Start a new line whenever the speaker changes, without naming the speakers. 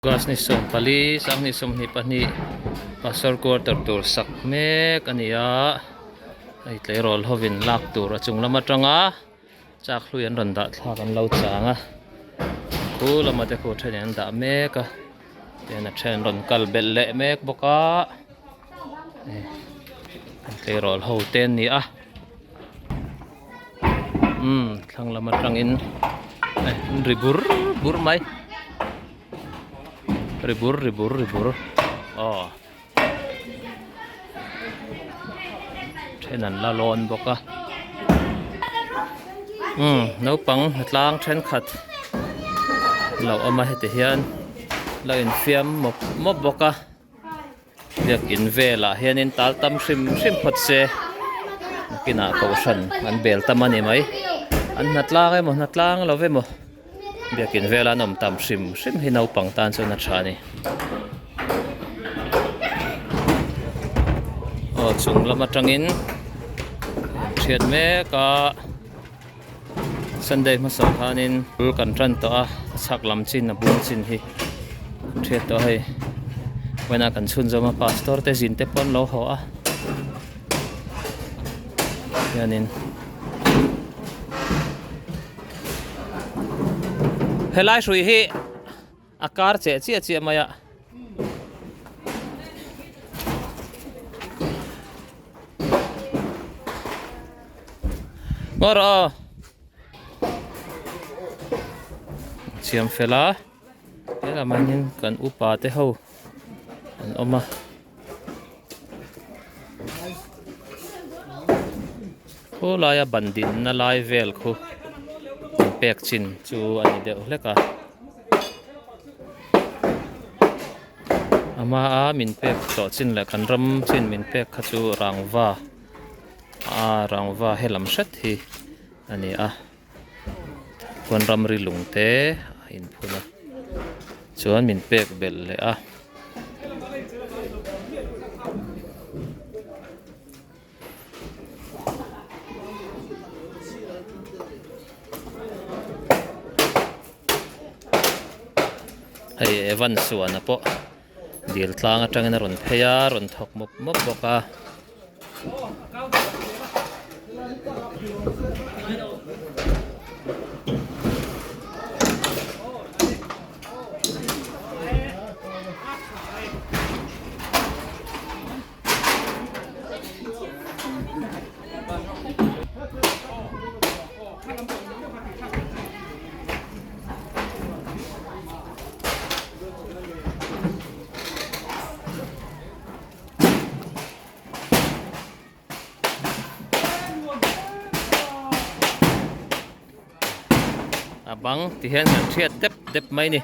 Class ni 14 sanghnih 22 pastor quarter tur sak mek a ni a hei tleirawl hovin lak tur a chung lam atanga chak hlui an rawn dah thlak an lo chang a khu lama te khu thenin an dah mek a tihian a then rawn kal belh leh mek bawk a tleirawl ho te an ni a umm thlang lam atangin ri bur bur mai. Ri bur ri bur ri bur aw then an la lawn bawk a umm naupang tlang thenkhat lo awm a heti hian lo infiam mawp mawp bawk a biakin velah hianin tal tam hrim hrim phawt se nakinah kohhran an bel tam a ni mai an hna tlang emaw hna tlang lo emaw biakin vela an awm tam hrim hrim hi naupang tan chuan a tha a ni aw chung lam atangin thiat mek a sunday hmasa khanin bul kan tan tawh a a chhak lam chin a bung chin hi thiat tawh a hei vawiinah kan chhunzawm a pastor te zin te pawh an lo haw a hianin helai hrui hi a kar cheh chiah chiah mai a. Ngaw rawh aw Siam fel a helamah hian kan upa te ho an awm a. Khawlaia ban dinna lai vel khu an pek chin chu a ni deuh hlek a. A hmaa min pek tawh chin leh kan ram chin min pek kha chu rangva a rangva he lam hret hi a ni a khuan ramri lung te a inphun a chuan min pek belh leh a. Hei Evan Suana pawh dil tlang atangin a rawn phei a rawn thawk mawp mawp bawk a. A bang ti hian kan hriat dep dep mai ni.